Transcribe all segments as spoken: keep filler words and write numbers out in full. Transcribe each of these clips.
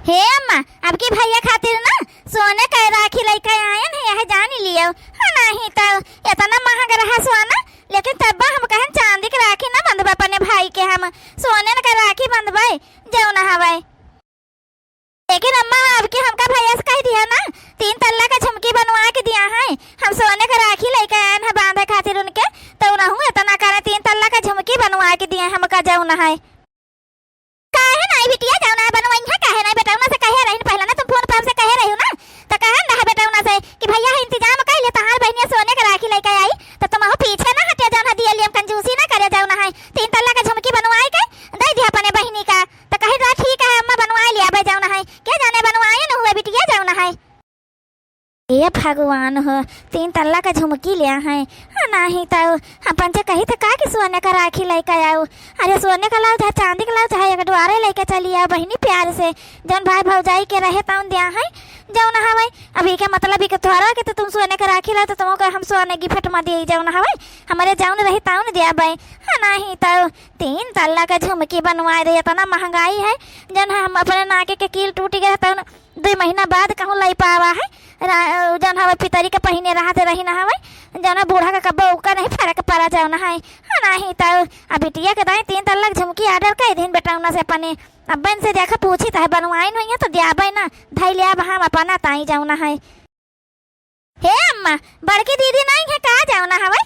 हे अम्मा, अबकी भइया खातिर ना सोने कै राखी लइके आएन है, यह जानी लियो। हाँ, नाहीं तउ एतना महँग रहा सोना, लेकिन तब्बा हम कहन चाँदी कै राखी ना बँधबे अपने भाई के, हम सोने कै राखी बँधबे जउन हवै। लेकिन अम्मा, अबकी हमका भइया से कहि दिहा ना, तीन तल्ला कै झुमकी बनवाइ के दिया है, हम सोने कै राखी लइके आएन है बाँधे खातिर उनके, तउ उनहूँ एतना करें, तीन तल्ला कै झुमकी बनवाइ के दिया है हमका जउन है। काहे नाहीं बिटिया, जउन है बनवइहैं, काहे नाहीं? बेटउना से कहे रहिन, पहिला ना तुम फोन पर हमसे कहे रहिउ ना, त कहन रहा बेटउना से कि भइया है इंतजाम कइ ले, तोहार बहिनिया सोने कै राखी लइके आई, त तुमहूँ पीछे ना हटियो, जउन है दिए लिएम कंजूसी ना करियो, जउन है तीन तल्ला कै झुमकी बनवाइ के दइ दिहा अपने बहिनी का। त कहिन रहा ठीक है अम्मा, बनवाइ लियाबे जउन है, के जाने बनवाए न हुए बिटिया जउन है। हे भगवान हो, तीन तल्ला कै झुमकी ल्या है। हाँ, नाहीं तउ हम पंचे कहित का कि सोने कै राखी लइके आउ। अरे सोने कै लाउ चाहे चाँदी कै लाउ, चाहे एक डोरे लइके चली आउ बहिनी प्यार से। जउन भाई भउजाई के रहे तउन दिया है जउन हवै। अब इके मतलब इके थोरा कि त तुम सोने कै राखी लाउ त तुमको हम सोने gift मा दिए जउन हवै। हमरे जउन रही तउन दियाबे। हाँ, नाहीं तउ तीन तल्ला कै झुमकी बनवाइ दे, एतना महँगाई है। जउन है हम अपने नाके कै कील टूटि गए तउन दुइ महीना बाद कहूँ लइ पावा है। रा-, जउन हवै पितरी कै पहिने रहत रहिन हवै, जउन है बूढ़ा कै कब्बो ओका नाहीं फरक परा जउन है। हाँ, नाहीं तउ अब बिटिया कै दाईं तीन तल्ला कै झुमकी order कइ दिहिन बेटउना से अपने। अब इनसे देखा पूछित है बनवाइन होइहैं तउ दियाबे ना, धइ लियाब हम अपना ताईं जउन है। हे अम्मा, बड़की दीदी नाहीं है का जउन हवै?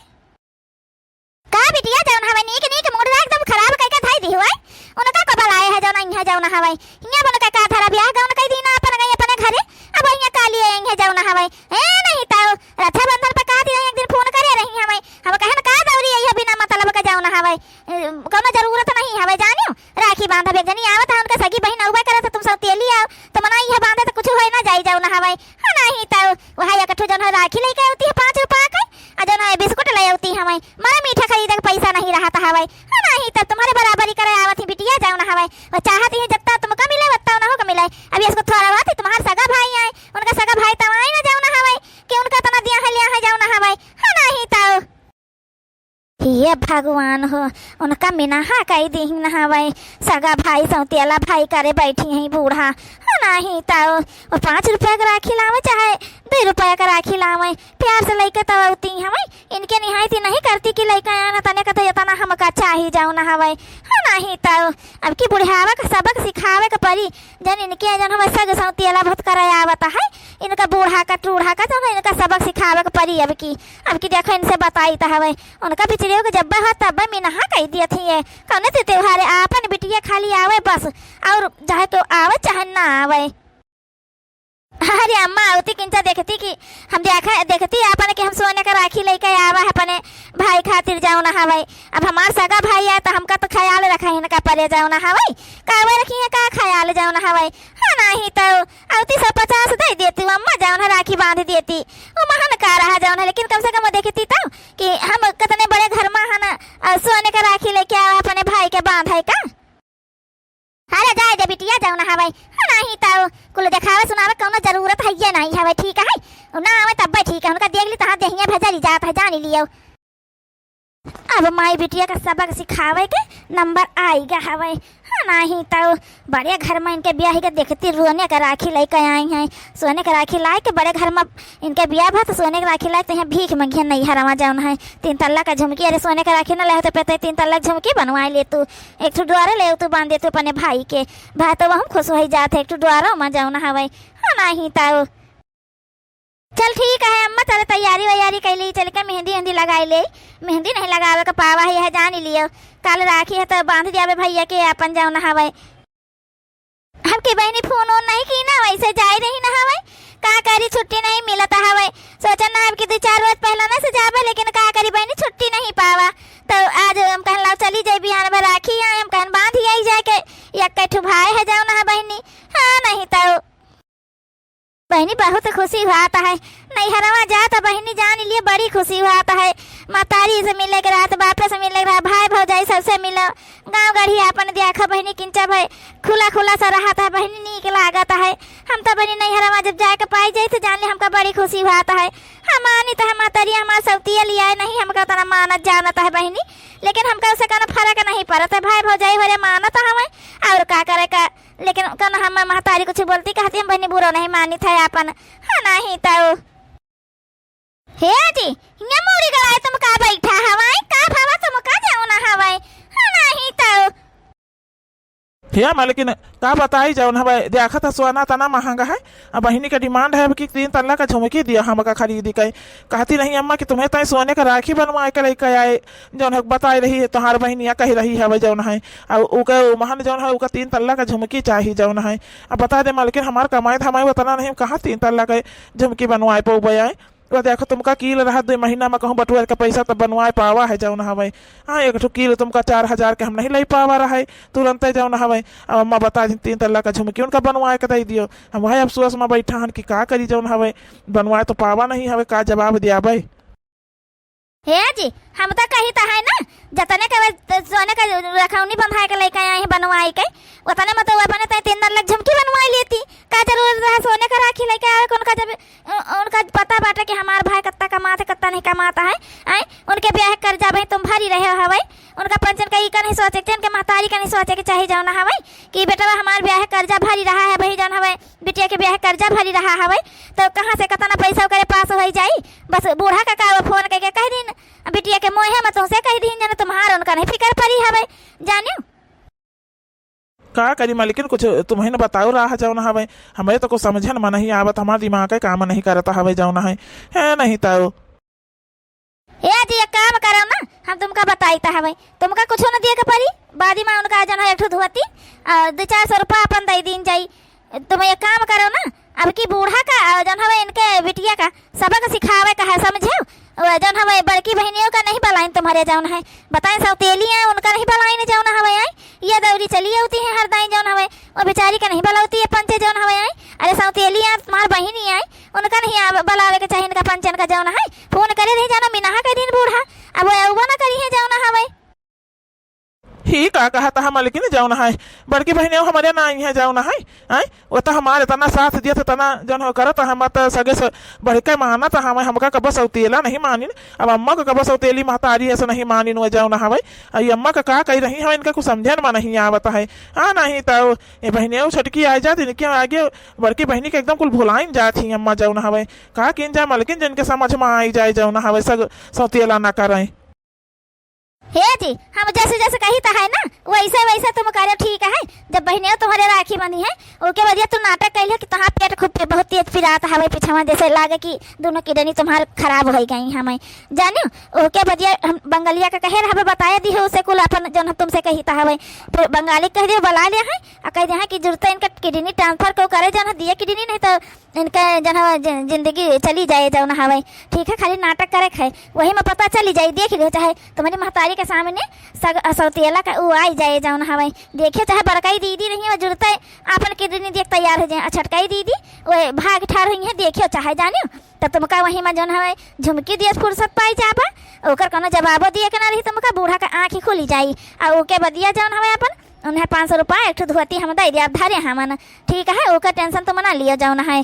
का बिटिया जउन हवै नीक नीक मूड एकदम खराब कइके धइ दिहु है। उनका को बलाए है जउन अइहैं जउन हवै। हियाँ उनका का धरा बियाह गउन कइ दीन अपन गई अपने घरे। अब हियाँ का लिए अइहैं जउन हवै। ए नाहीं तउ रक्षाबंधन पर का दिन एक दिन फोन करे रही हवै। हम कहन का दौरी अइहैं बिना मतलब कै जउन हवै। ए, कउनो जरूरत नाहीं हवै जानिउ। राखी बाँधब एक जनी आवत है उनका सगी बहिन अउबे करत है तुम सौतेली आउ। त मना अइहैं बाँधे त कुछ होइ ना जाई जउन हवै। हाँ, नाहीं तउ वहै एक ठो जउन है राखी लइके अउती है पाँच रुपया कै, अउ जउन है बिस्कुट लइ अउती हवै, मरा मीठा खरीदे कै पैसा नाहीं रहत हवै। हाँ, नाहीं तउ तुम्हरे बराबरी करे आवत ही बिटिया जउन हवै, वो चाहत ही जत्ता तुमका मिले वत्ता उनहू का मिले। अब इसको थोरा बात ही तुम्हार सगा भाई आए, उनका सगा भाई तउ आए ना जउन हवै कि उनका तना दिया है लिया है जउन हवै। हाँ, नाहीं तउ हे भगवान हो, उनका मिनहा कइ दिहिन हवै, सगा भाई सौतेला भाई करे बैठी हैं बूढ़ा। हाँ, नाहीं तउ वो पाँच रुपया कै राखी लावै चाहे दुइ रुपया कै राखी लावै, प्यार से लइके तउ अउती हवै। इनके निहायती नाहीं करती कि लइके आएन तने कै तउ एतना हमका चाही जउन हवै। हाँ, नाहीं तउ अबकी बुढ़ावा कै सबक सिखावै कै परी, जउन इनके जउन हवै सग सौतेला बहुत करे आवत है, इनका बूढ़ा कै टूढ़ा कै जउन इनका सबक सिखावै कै परी अबकी। अबकी देखो इनसे बताइत हवै, उनका बिचरियो कै जब्बे हो तब्बे मिनहा कइ दियत ही है। कउने ते त्योहारे आपन बिटिया खाली आवै बस, अउर चाहे केहू आवै चाहे ना आवै। अरे अम्मा, अउती किंचा देखती कि हम देखा, देखती आपन कि हम सोने कै राखी लइके आवा है अपने भाई खातिर जउन हवै। अब हमार सगा भाई आए त हमका त ख्याल रखा है इनका परे जउन हवै। का वे रखिहैं का ख्याल जउन हवै। हाँ, नाहीं तउ अउती सौ पचास दइ देती अम्मा जउन है राखी बाँध देती। वो महन का रहा जउन है, लेकिन कम से कम वो देखती तउ कि हम कतने बड़े घर मा हन, अ, सोने कै राखी लइके आवा अपने भाई के बाँधै का। अरे जाए दे बिटिया जउन हवै, हाँ, नाहीं तउ कुल देखावै सुनावै कउनो जरूरत है ये नाहीं हवै, ठीक है? उ ना आवै तब्बे ठीक है, उनका देख ली तहाँ देहिया भजरी जात है, जानी लियो। अब माई बिटिया कै सबक सिखावै कै नंबर आइ गा हवै, हाँ, नाहीं तउ बड़े घर मा इनके बियाह कै देखती सोने कै राखी लइके आई हैं, सोने कै राखी लाइ के बड़े घर मा इनके बियाह भा त सोने कै राखी लाइ के तउ हियाँ भीख मंगिहैं नइहरवा जउन है। तीन तल्ला कै झुमकी, अरे सोने कै राखी ना लेहत पेतै तीन तल्ला कै झुमकी बनवाइ लेतू, एक ठो डोरा लेवतू बाँध देतू अपने भाई के, भाई तउ वहू खुश होइ जात है, एक ठो डोरा मा जउन हवै। हाँ, नाहीं तउ चल ठीक है अम्मा, चल तैयारी वैयारी कइ ली, चलि के मेहंदी उहंदी लगाइ ले। मेहंदी नाहीं लगावै कै पावा है, यह जानी लियो, काल राखी है तउ बाँध दियाबे भइया के आपन जउन हवै। हमकी बहिनी फोन ओन नाहीं की ना, वइसे जाइ रहिन हवै, का करी छुट्टी नाहीं मिलत हवै। सोचन ना हमकी दुइ चार रोज पहिला ना से जाबे, लेकिन का करी बहिनी छुट्टी नाहीं पावा। तउ आज हम कहन लाओ चली जाई बिहान भर राखी है, हम कहन बाँधि आई जाइके, एक्कै ठो भाई है जउन है बहिनी। हाँ, नाहीं तउ बहिनी, बहुत खुशी होत है। नइहरवा जात बहिनी, जान लिए बड़ी खुशी होत है। मतारी से मिले के रहत, बापे से मिले के रहत, भाई भौजाई सबसे मिलो। गाँव गढ़ी आपन देखा बहिनी, किंचा भई खुला खुला सा रहत है बहिनी, नीक लागत है। हम तो बहिनी नैहरवा जब जाए के पाई जाई तो जान ले हमका बड़ी खुशी होत है। हम मानी तो हम महतारी हमार सौतिया लियाए नहीं, हमका उतना मानत जानत है बहिनी, लेकिन हमका उसे कोनो फर्क नहीं पड़त है। भाई भौजाई होरे मानत हवे, और का करे का, लेकिन कोनो हम महतारी कुछ बोलती कहती हम बहिनी बुरो नहीं मानित है आपन, हाँ नहीं तो। हे जी, हियाँ मूड़ी गड़ाए तुम का बैठा हवाई? का भावा तुम का जाओ ना हवाई? हाँ, नहीं तो। हे मलकिन, का बताई जौन हवाई, देखत ह सोना तना महंगा है। अब बहिनी का demand है कि तीन तल्ला का झुमकी दिया हमका खरीदी के। कहती नहीं अम्मा कि तुम्हें ताई सोने का राखी बनवाए के लेके आए, जौन है बताई रही है, तोहार बहिनिया कही रही है जौन है। अब उके महन जौन है, उका तीन तल्ला का झुमकी चाही जौन है। अब बता दे मलकिन, हमार कमाई धमाई उतना नहीं, हम कहाँ तीन तल्ला के झुमकी बनवाए पउबे आए। वो देखो, तुमका कील रहा दुइ महीना में कहूँ बटुअर के पैसा तब बनवाए पावा है जौन हवे। हाँ, एक ठो कील तुमका चार हजार के हम नहीं लई पावा रहे तुरंते जौन हवे। अब अम्मा बता दिन तीन तल्ला का झुमकी उनका बनवाए के दे दियो। हम वही अफसोस में बैठा हन कि का करी जौन हवे, बनवाए तो पावा नहीं हवे, का जवाब दियाबे। हे जी, हम तो कही तो है ना, जतने के वे-, सोने का रखौनी बंधाए के लेके आए हैं बनवाई के, उतने में तो वो अपने तय तीन लाख झुमकी बनवाई लेती। का जरूरत रहा सोने का राखी लेके आवे के? उनका जब, उ-, उनका पता बाटे कि हमार भाई कत्ता कमात है, कत्ता नहीं कमाता है, आए, उनके ब्याह के कर्जा भाई तुम भरी रहे हवे, उनका पंचन का ई का नहीं सोचे के, उनके महतारी का नहीं सोचे के चाही जौन हवे कि बेटवा हमार ब्याह के कर्जा भरी रहा है भाई जौन हवे, बिटिया के ब्याह के कर्जा भरी रहा हवे, तो कहाँ से कतना पैसा ओकरे पास होई जाई? बस बूढ़ा का का वो फोन करके कह दिन, बिटिया के मोहे में तुमसे कह दिन, जन तुम्हार उनका नहीं फिकर परी हवे, जानियो। का करी मलकिन, कुछ तुम्हें न बताओ रहा जौन हवे, हमें तो कुछ समझन में नहीं आवत, हमार दिमाग के काम नहीं करता हवे जौन है, है नहीं तो। ए जी, एक काम करो ना, हम तुमका बताई त हवे, तुमका कुछो न दिए के पड़ी। बादी में उनका जौन है एक ठो धोती और दो चार सौ रुपया अपन दे दीन जाई। तुम एक काम करो ना, अब की बूढ़ा का और जौन हवे इनके बिटिया का सबक सिखावे का है, समझे? वो जौन हवे बड़की बहनियों का नहीं बलाइन तुम्हारे जौन है, बताएं सौतेली हैं उनका नहीं बलाइन जौन हवे आई। ये दौरी चली होती है हर दाई जौन हवे, वो बेचारी का नहीं बलौती है पंचे जौन हवे आई। अरे सौतेली हैं तुम्हार बहिनी आई, उनका नहीं आवे, बलावे के चाही इनका पंचन का जौन है। फोन करे रही जाना मिनाहा के दिन बूढ़ा, अब वो अउबा ना करी है जौन हवे। ही का कहत ह मलकिन जौन है, बड़की बहिनी हमारे ना आई है जौन है, आय? वो तो हमारे इतना साथ दियत, इतना जौन हो करत ह, हम तो सगे से बढ़ के मानत ह, हमें हमका कबो सौतेला नहीं मानिन। अब अम्मा को कबो सौतेली महतारी ऐसे नहीं मानिन वो जौन हवे। अई अम्मा का का कही रही हवे, इनका कुछ समझन में नहीं आवत है। हाँ, नहीं तो ये बहिनिया छोटकी आ जात, इनके आगे बड़की बहिनी के एकदम कुल भुलाइन जात ही अम्मा जौन हवे। का किन जाए मलकिन, जिनके समझ में आई जाए जौन हवे, सग-, सौतेला ना करें। हे जी, हम जैसे जैसे कही त है ना, वैसे वैसे तुम करे, ठीक है। जब बहिनिया तुम्हारे राखी बंधी है, ओके बदिया तू नाटक कैले कि तोहार पेट खूब पे-, बहुत तेज पिरात हवे पीछवा, जैसे लागे कि दोनों किडनी तुम्हार खराब हो गई हमें, जानियो। ओके बदिया हम बंगलिया का कहे रहबे, बताए दी है उसे कुल अपन जौन हम तुमसे कही त हवे। फिर बंगाली कह दियो, बुला ले है, आ कह दे हैं कि जुड़ते इनका किडनी ट्रांसफर को करे, जौन दिए किडनी नहीं तो इनका जौन हवे जि-, जिंदगी चली जाए जौन हवे। ठीक है, खाली नाटक करे के है, वही में पता चली जाई, देख लियो, चाहे तुम्हारी महतारी के सामने सग-, सौतेला का ऊ आई जाए जौन हवे। देखियो, चाहे बड़काई दीदी रही है, जुड़ते अपन किडनी देख तैयार हो जाए, आ छोटकाई दीदी वो भाग ठार हुई है, देखियो चाहे जानियो, तो तुमका वही में जौन हवे झुमकी दिए फुर्सत पाई जाबा, ओकर कोनो जवाबो दिए के ना रही, तुमका बूढ़ा का आँखी खुली जाई, आ ओके बदिया जौन हवे अपन उन्हें पाँच सौ रुपया एक ठो धोती हम दे दिया, अब धरे हमन, ठीक है, ओकर टेंशन तुम ना लियो जौन है।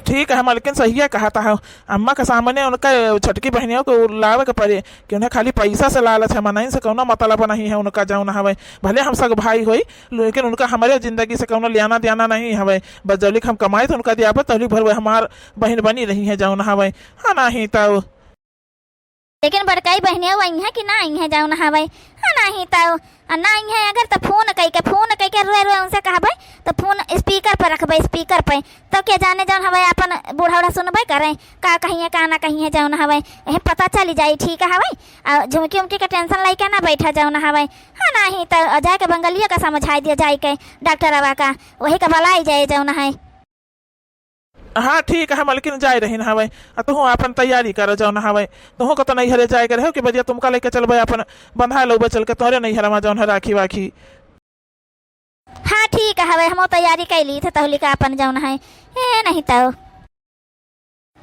ठीक है मलकिन, सहिए कहत ह। अम्मा के सामने उनका छोटकी बहनियों को लावे के पड़े कि उन्हें खाली पैसा से लालच है, मनइन से कौनो मतलब नहीं है उनका जौन हवे। भले हम सग भाई होई, लेकिन उनका हमारे जिंदगी से कौनो लेना देना नहीं हवे। बस जौलिक हम कमाई तो उनका दियाबे, तौलिक भर वो हमार बहन बनी रही है जौन हवे। हाँ, नहीं तो। लेकिन बड़काई बहनिया आई है कि ना आई है जौन हवे? हाँ, नहीं तो। आ, ना आई है अगर तो फोन कई के, फोन कई के रोए रोए उनसे कहबे, तो फोन स्पीकर पर रखबे, स्पीकर पे, तो के जाने जौन हवे अपन बूढ़ा उढ़ा सुनबे करें, का कहिए का ना कहिए जौन हवे, यह पता चली जाई, ठीक हवे। आ, झुमकी उमकी के टेंशन लेके ना बैठा जौन हवे। हाँ, नहीं तो जाए के बंगलिया का समझाई दिया जाए के डॉक्टरवा का, वही का बलाई जाए जौन है। हाँ, ठीक है, मलकिन जाए रही न हवे। आ तुहूँ आपन तैयारी करो जौन हवे। तुहूँ को तो नैहरे जाए के रहो कि बदिया तुमका लेके चलबे, आपन बंधा लोबे चल के तोहरे नैहरवा जौन है राखी वाखी। हाँ, ठीक हवे, हमो तैयारी कैली थे तौलिक आपन जौन है। ए, नहीं तो।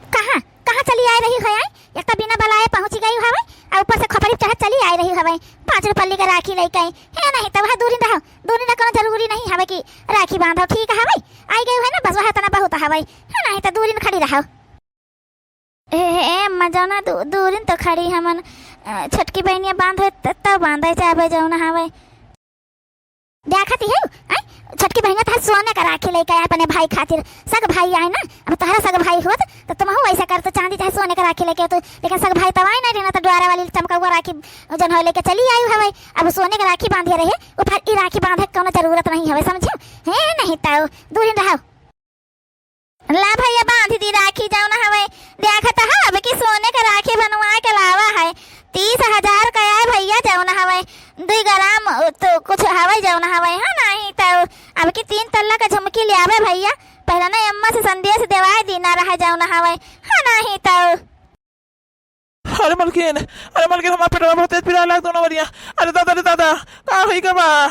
कहाँ, कहाँ चली आए रही हो आई? एक तो बिना बलाए पहुँची गई हवे, अउ ऊपर से खोपड़ी चढ़त चली आइ रही हवइ, पाँच रुपल्ली क राखी लइके। हे नहीं त वह दूरिन रहउ, दूरिन रह कउनो जरूरी नहीं हवइ कि राखी बाँधउ, ठीक हवइ? आइ गयू है न, बस वह एतना बहुत हवइ। हे नहीं त दूरिन खड़ी रहउ। ए, ए, अम्मा, जउन ह दू-, दूरिन त खड़ी हमन, अ, छोटकी बहिनिया बाँधे त, तब बाँधे जाबे जउन हवइ। देखत ही हउ, आँय? छोटकी बहिनिया तोहार सोने क राखी लइके आए अपने भाई खातिर। सग भाई आए न, अब तोहरा सग भाई होत, त तुमहू वइसे करत, चाँदी चाहे सोने क राखी लइके होत, लेकिन सग भाई तब आए नहीं रहे न, त डोरा वाली चमकउआ राखी जउन हवइ लइके चली आयू हवइ। अब सोने क राखी बाँधे रहे, उ फिर ई राखी बाँधे क कउनो जरूरत नहीं हवइ, समझ्यू? हे नहीं त दूरिन रहउ। ला भइया, बाँध दी राखी जउन हवइ। देखत ह, अब की सोने क राखी बनवाइ के लावा है। तीस हजार क है भइया जउन हवइ। दुइ ग्राम तो कुछ हवइ जउन हवइ, हाँ, नहीं त अब की तीन तल्ला क झुमकी लियावे भइया। पहिले न अम्मा से संदेश देवाइ दीना रहे जउन हवइ, हाँ, नहीं त। अरे मलकिन, अरे मलकिन, हमार पेटवा बहुत तेज पिराए लाग दोनों ओरिया। अरे दादा, अरे दादा, का होइ गा बा?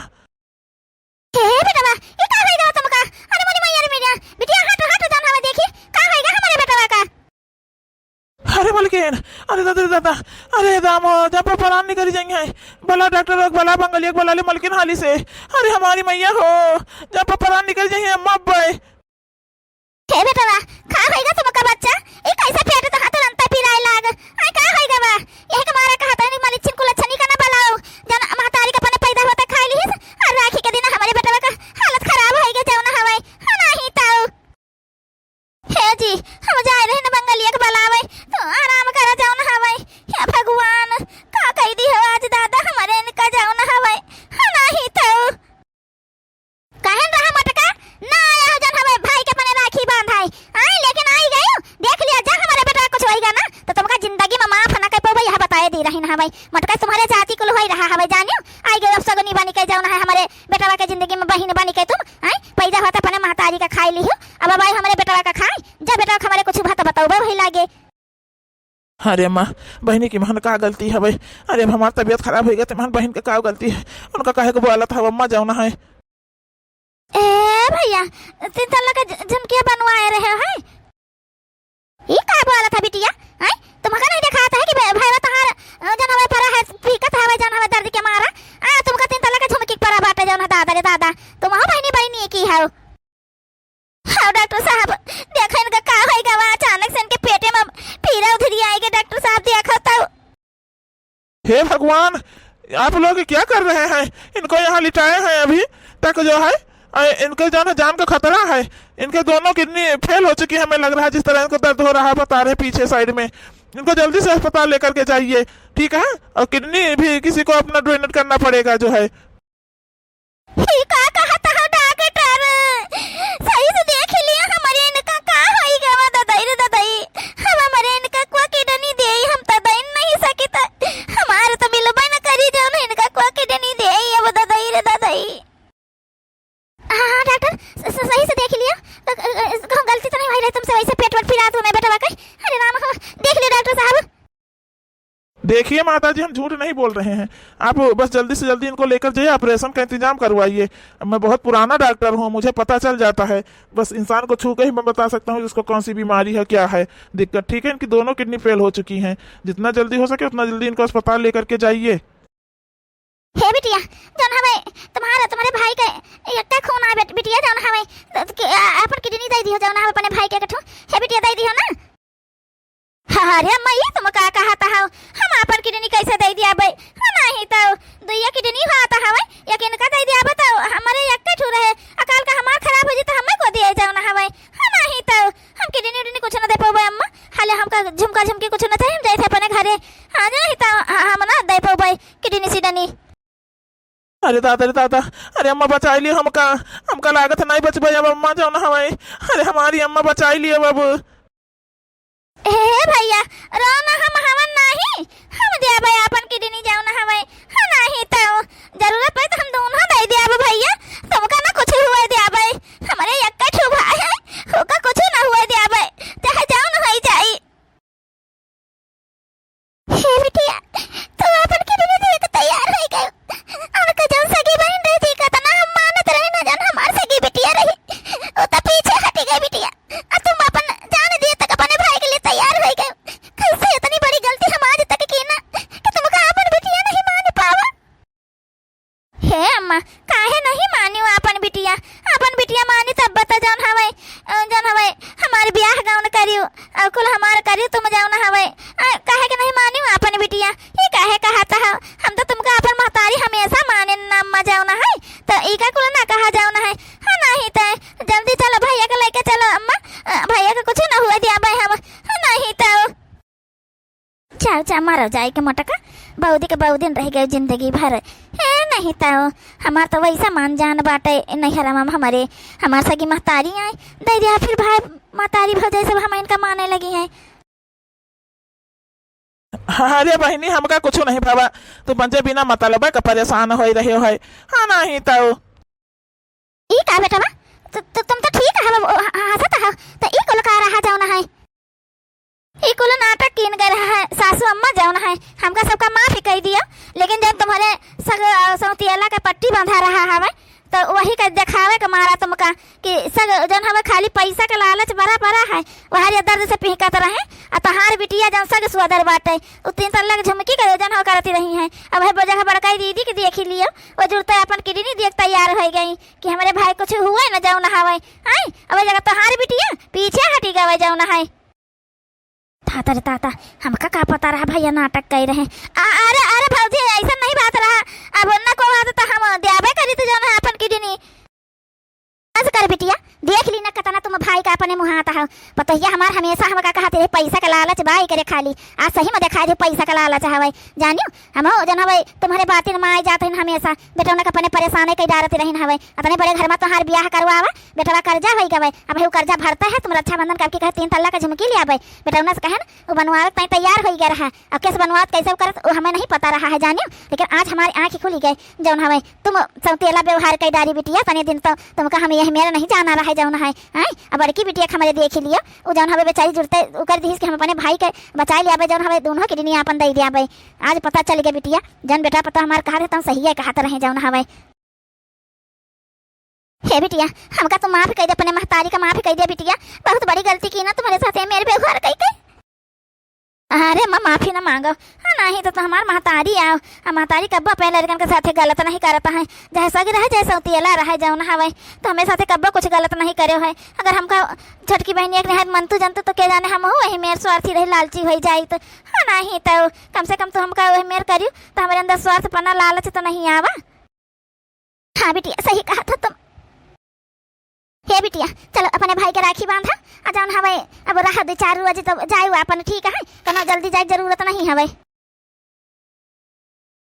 हे, हे बेटवा, ई का होइ गा बा तुमका? अरे मोरी मैया रे मैया, बिटिया हट, हट, जउन हवइ देखी, का होइ गा हमरे बेटवा का? अरे मलकिन, अरे दादा, अरे दादा, अरे दामो, जब परान निकरी जइहैं। बला डॉक्टर लोग, बला बंगलिया क बला ले मलकिन हाली से। अरे हमारी मैया हो, जब परान निकरी जइहैं, अम्मा अब्बे। हे बेटवा, का होइ गा तुमका बच्चा? ई कइसे पेट तोहार तुरंतइ पिराए लाग? आँय, का होइ गा बा? यही क मारा कहत हई, मलिच्छिन कुलच्छनी क न बलाउ। जउन महतारी क अपने पैदा होते खाइ लिहिस, अउर राखी क दिन हमरे बेटवा क हालत खराब होइ गा जउन हवइ। हाँ, नहीं त। हे जी, हम जाइ रहे न बंगलिया क बलावइ, तू आराम करा जउन हवइ। हे भगवान, का कइ दिहो आज दादा हमरे इनका जउन हवइ। हाँ, नहीं त। कहन रहा मोटका, ना आया हो जउन हमारे भाई के अपने राखी बाँधाए। आँय, लेकिन आइ गयू। देख लिया, जा हमरे बेटवा कुछ होइ गा न, त तुमका जिंदगी म माफ न कइ पउबे, यह बताए दी रहिन हवइ। मोटका तुम्हरे जाति कुल होइ रहा हवइ, जानियो। आइ गयू अपसगुनी बनिके जउन है हमरे बेटवा के जिंदगी म बहिन बनिके तुम, आँय, पैदा होते अपने महतारी क खाइ लिहू। अब अबइ हमरे बेटवा क खाइ, जा बेटवा क हमरे कुछ भत बतउबे वही लागे। अरे अम्मा, बहिनी की महन का गलती हवइ? अरे अब हमार तबियत खराब होइ गा, त महन बहिन क का गलती है? उनका काहे क बोलत हव अम्मा जउन है? ए भइया, तीन तल्ला क झ-, झुमकिया बनवाए रहे हैं। ई का बोलत ह बिटिया? हैं? तुमका नहीं देखात है कि भे-, भइया तोहार, अ, जउन हवइ परा है, पीकत हवइ जउन हवइ दर्द के मारा? आ, तुमका तीन तल्ला क झुमकी परा बाटे जउन ह, दादा रे दादा। तुमहू बहिनी बहिनी की हउ। हाँ, डॉक्टर साहब, देखा इनका का होइ गा बा, अचानक से इनके पेटे म पीरा उधरी आइ गा, डॉक्टर साहब, देखा तो। हे भगवान, आप लोग क्या कर रहे हैं? इनको यहाँ लिटाए हैं अभी तक जो है, अ, इनके जो है ना जान का खतरा है। इनके दोनों किडनी फेल हो चुकी है, हमें लग रहा है, जिस तरह इनको दर्द हो रहा है, बता रहे पीछे साइड में। इनको जल्दी से अस्पताल लेकर के जाइए, ठीक है? और किडनी भी किसी को अपना डोनेट करना पड़ेगा जो है। ई का कहत ह डॉक्टर? सही से देख लिया, हमरे इनका का होई गवा ददई रे ददई। हम हमरे इनका कुआ किडनी देई, हम त दई नहीं सकित। हमार त मिलबे न करी जउन इनका कुआ किडनी देई, अब ददई रे ददई। हाँ, हाँ, डॉक्टर, स-, स-, सही से देख लिया। अ, अ, अ, कहूँ गलती तो नहीं होई रही तुमसे, वइसे पेट वेट पिरात हो मैं बेटवा के। अरे राम हो, देख लिया डॉक्टर साहब। देखिए माता जी, हम झूठ नहीं बोल रहे हैं। आप बस जल्दी से जल्दी इनको लेकर जाइए, ऑपरेशन का इंतजाम करवाइए। मैं बहुत पुराना डॉक्टर हूँ, मुझे पता चल जाता है। बस इंसान को छू के ही मैं बता सकता हूँ कि उसको कौन सी बीमारी है, क्या है दिक्कत। ठीक है, इनकी दोनों किडनी फेल हो चुकी हैं। जितना जल्दी हो सके उतना जल्दी इनको अस्पताल लेकर के जाइए। हे बिटिया, जउन हवे तुम्हारा, तुम्हारे भाई के एक्के खून आए बेट-, बिटिया, जउन हवे, त-, के, आ, आपन किडनी दइ दिहो, जउन हवे अपने भाई के एक ठो। हे बिटिया, दइ दिहो ना। अरे अम्मा, ई तुम का कहत हव? हम आपन किडनी कइसे दइ दियाबे? हाँ, नाहीं तउ दुइया किडनी होत हवे, एक इनका दइ दियाबे तउ हमरे एक्के ठो रहे, आ काल का हमार खराब होइ जाई तउ हमें को दिए जउन हवे। हाँ, नाहीं तउ हम किडनी उडनी कुछ न दे पउबे अम्मा, हाले हमका झुमका झुमकी कुछ न चाही, हम जाइत है अपने घरे। हाँ, नाहीं तउ ह-, हम न दे पउबे किडनी सिडनी। अरे दादा, अरे दादा, अरे अम्मा बचाइ लियो हमका, हमका लागत है नाहीं बचबे अब अम्मा जउन हवे। अरे हमारी अम्मा बचाइ लियो अब। ए भइया, रो ना, हम हवन नाहीं, हम देबे आपन किडनी जउन हवे। हाँ, नाहीं तउ जरूरत पड़े तउ हम दूनों दइ देबे भइया, तुमका ना कुछ हुए देबे। हमरे एक्के ठो भाई है, ओका कुछ ना हुए देबे, चाहे जउन होइ जाई। हे बिटिया, तू आपन किडनी दिए के तैयार होइ गयो। उनका जउन सगी बहिन रहे थी, कतना हम मानत रहे ना, जउन हमार सगी बिटिया रही, उ त पीछे हटि गई बिटिया। आ तुम आपन जान दिए तक अपने भाई के लिए तैयार होइ गयो। कइसे इतनी बड़ी गलती हम आज तक की ना, कि करियो, अउ कुल हमार करियो तुम जौन हवै। आ, काहे के नहीं मानियो आपन बिटिया? ई काहे कहत हौ? हम तो तुमका आपन महतारी हमेसा माने ना अम्मा जौन है। तो ई का कुल ना कहा जौन है? हाँ, नहीं तो जल्दी चलो भैया के लेके चलो अम्मा। आ, भैया के कुछ ना हुआ दिया भाई हम। हाँ, नहीं तो। चाव, चाव, मरो जाए के मोटका, बउदी के बउदिन रह गए जिंदगी भर। हे नहीं तो, हमार तो वैसा मान जान बाटे नैहरा में हमरे, हमार सगी महतारी आए, दे दिया फिर भाई, महतारी भौजाई सब हम इनका माने लगी हैं। अरे बहिनी, हमका कुछ नहीं भवा, तू पंजे बिना मतलब का परेशान होई रहे हो है, हाँ नहीं तो। ई का बेटवा, तु, तु, तुम तो ठीक हव, ओ, ह-, ह-, हंसत हव, तो ई कुल का रहा जौन है? ई कुल नाटक कीन गए रहा है, सासू अम्मा जौन है, हमका सबका माफ कई दियो, लेकिन जब तुम्हरे सग, अ, सौतियला के पट्टी बांधा रहा हवे, तो वही के देखावे के मारा तुमका कि सग जौन हवे खाली पैसा के लालच बड़ा बड़ा है, वहरे दर्द से पिहकत रहे, आ तोहार बिटिया जौन सग सुअदर बाटे, उ तीन तल्ला के झुमकी के जौन हो करती रही है, अब है जगह बड़काई दीदी के देखी लियो, वो जुड़ते अपन किडनी देख तैयार हो गई। कि हमरे भाई कुछ हुए न जौन हवे, हैं? अब जगह तोहार बिटिया पीछे हटी गवे जौन है। ताता रे ताता, हमका का पता रहा भैया नाटक कई रहे। आ, अरे, अरे भौजी, ऐसा नहीं बात रहा। अब न को बात तो हम द्याबे करी तो जौन है अपन किडनी। बस कर बिटिया, देख ली ना कतना तुम भाई का अपने मुहात हो। पतोहिया हमार हमेसा हमका कहत रहे, "पैसा का लालच बा एकरे खाली।" आज सही में देखाई दे पैसा का लालच हवे। जानियो, हम हो जौन हवे तुम्हरे बातिन में आए जात हन हमेसा। बेटौना के अपने परेशाने कई डारत रहिन हवे। अतने बड़े घर में तोहार बियाह करवावा, बेटवा कर्जा होई गवे। अब हऊ कर्जा भरता है, तुम रक्षाबंधन का अब की कहे तीन तल्ला का झुमकी ले आवे। बेटौना से कहन, वो बनवावे ताई तैयार होई गए रहा। अब कैसे बनवावत, कैसे करत, वो हमें नहीं पता रहा है जानियो। लेकिन आज हमारी आँख खुली गई, जौन हवे तुम सौतेला व्यवहार कई डारी बिटिया, तने दिन तो तुमका हम यही मेरा नहीं जाना रहा है जौन है, हैं? अब बड़की बिटिया के हमरे देख लियो, वो जौन हवे बेचारी जुड़ते, वो कर दिहिस कि हम अपने भाई के बचाए ले आवे, जौन हवे दोनों किडनी आपन दे दे आवे। आज पता चल गया बिटिया, जौन बेटा पता हमार कहा रहता हूँ, सही है कहत रहे जौन हवे। हे बिटिया, हमका तो माफ कर दे, अपने महतारी का माफ कर दे बिटिया, बहुत बड़ी गलती की ना तुम्हारे साथ, ये मेरे व्यवहार कई के। अरे माँ, माफी ना मांगो, हाँ, नहीं तो, तो हमार महतारी आओ, आ महतारी कब्बो अपने लड़कन के साथे गलत नहीं करत है, चाहे सगी रहे, चाहे सौतियला रहे, जौन हवे, तो हमें साथे कब्बो कुछ गलत नहीं करे है। अगर हमका छोटकी बहनी एक निहायत मनतू जनतू तो के जाने हम हो वही मेर स्वार्थी रही, लालची होई जाई तो, हाँ, नहीं तो कम से कम तो हमका वही मेर करियो तो हमारे अंदर स्वार्थपना, लालच तो नहीं आवा। हाँ बिटिया, सही कहा था तुम। हे बिटिया, चलो अपने भाई के राखी बांधा, आ जौन हवे, अब रहा दो चार रोज तो जाए अपन, ठीक है, कोनो जल्दी जाए जरूरत नहीं हवे।